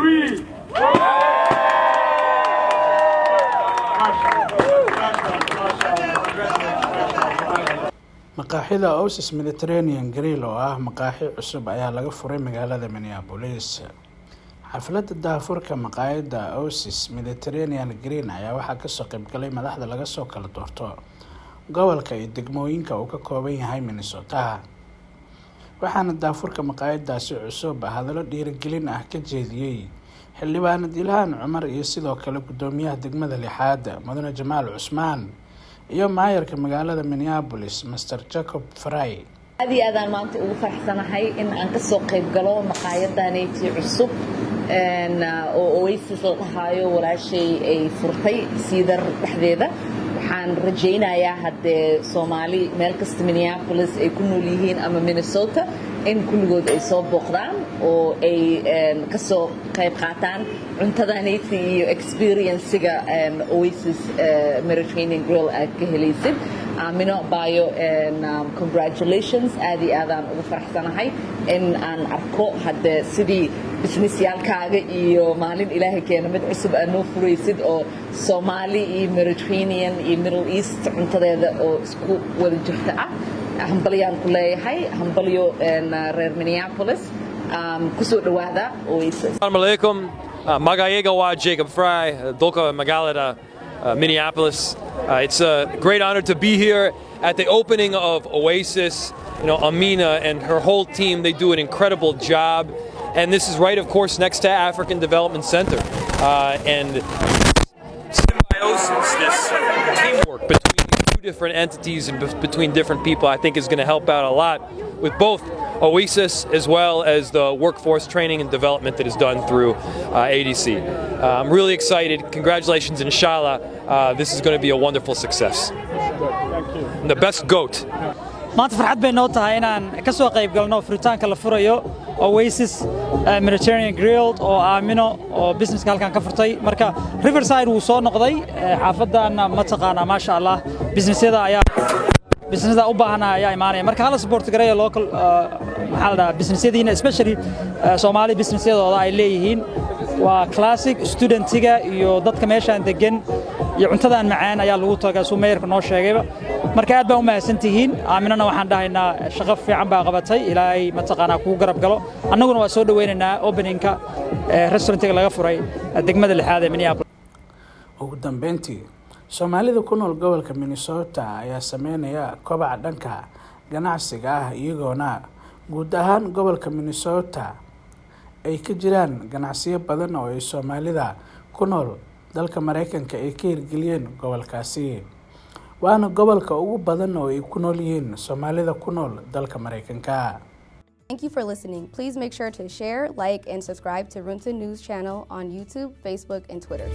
Three. Mashallah, mashallah. Maqaaxida Oasis Mediterranean Grill oo ah maqaaxi cusub ayaa laga furay magaalada Minneapolis. Xafladda daahfurka maqaayadda Oasis Mediterranean Grill ayaa waxaa kasoo qaybgalay madaxda laga soo kala doorto gobolka iyo degmooyinka uu ka kooban yahay Minnesota, waxaana daahfurka maqaayadaasi cusub hadallo dhiirigelin ah ka jeediyey Xildhibaanad Ilhaan Cumar iyo sidoo kale guddoomiyaha degmada lixaad, Mudane Jamaal Cusmaan, iyo maayarka magaalada Minneapolis, Mr Jacob Frey. Aad iyo aadaan maanta ugu faraxsanahay in aan ka soo qayb galo maqaayadaneyti cusub oo Oasis la dhahaayo, walaashay ay furtay Cedar dhexdeeda. Waxaan rajaynayaa haddee Soomaali meel kasta Minneapolis ay ku nool yihiin ama Minnesota in kulligood ay soo booqdaan oo ay ka soo qayb qaataan cuntadaneyti iyo experiencega Oasis Mediterranean Grill aad ka helaysid. Aamino Bayo, congratulations. Aad iyo aadaan ugu faraxsanahay in aan arko hadde sidii businessyaalkaaga iyo maalin Ilaahay keena mid cusub aad noo furaysid oo Soomaali iyo Mediterranean iyo Middle East cuntadeeda oo isku wada jirta ah. Hambalyaan ku leeyahay, hambalyo reer Minneapolis, kusoo dhowaada Oasis. Assalamu alaikum. Magacayga waa Jacob Frey, duqa magaalada Minneapolis. It's a great honor to be here at the opening of Oasis. Amina and her whole team, they do an incredible job. And this is right, of course, next to African Development Center. And symbiosis, this teamwork between two different entities and between different people, I think is going to help out a lot with both Oasis as well as the workforce training and development that is done through ADC. I'm really excited. Congratulations, inshallah. This is going to be a wonderful success. Thank you. And the best goat. Maanta farxad bay noo tahay inaan ka soo qayb galno furitaanka la furayo Oasis Mediterranean Grill oo Aamino oo businesska halkan ka furtay. Marka Riverside wuu soo noqday xaafadana, mataqaanaa, maasha Allah, businessyada ayaa businessada u baahana ayaa imaanaya. Marka hala support gareeya local maxaa la dhahaa, businessyadiina, especially Soomaali businessyadooda ay leeyihiin. Waa classic studentiga iyo dadka meeshaan degan iyo cuntadan macaan ayaa lagu tagaa, suu mayorka noo sheegayba. Marka aad baa u mahadsan tihiin. Aaminana waxaan dhahaynaa shaqo fiican baa qabatay, Ilaahay mataqaanaa kugu garab galo. Annaguna waa soo dhowaynaynaa openingka restaurantiga laga furay degmada lixaad ee Minneapolis. Ugu dambeyntii, Soomaalida ku nool gobolka Minnesota ayaa sameynaya kobaca dhanka ganacsiga ah, iyagoona guud ahaan gobolka Minnesota ay ka jiraan ganacsiyo badan oo ay Soomaalida ku nool dalka Mareykanka ay ka hirgeliyeen gobolkaasi, waana gobolka ugu badan oo ay ku nool yihiin Soomaalida ku nool dalka Mareykanka. Thank you for listening. Please make sure to share, like, and subscribe to Runta News channel on YouTube, Facebook, and Twitter.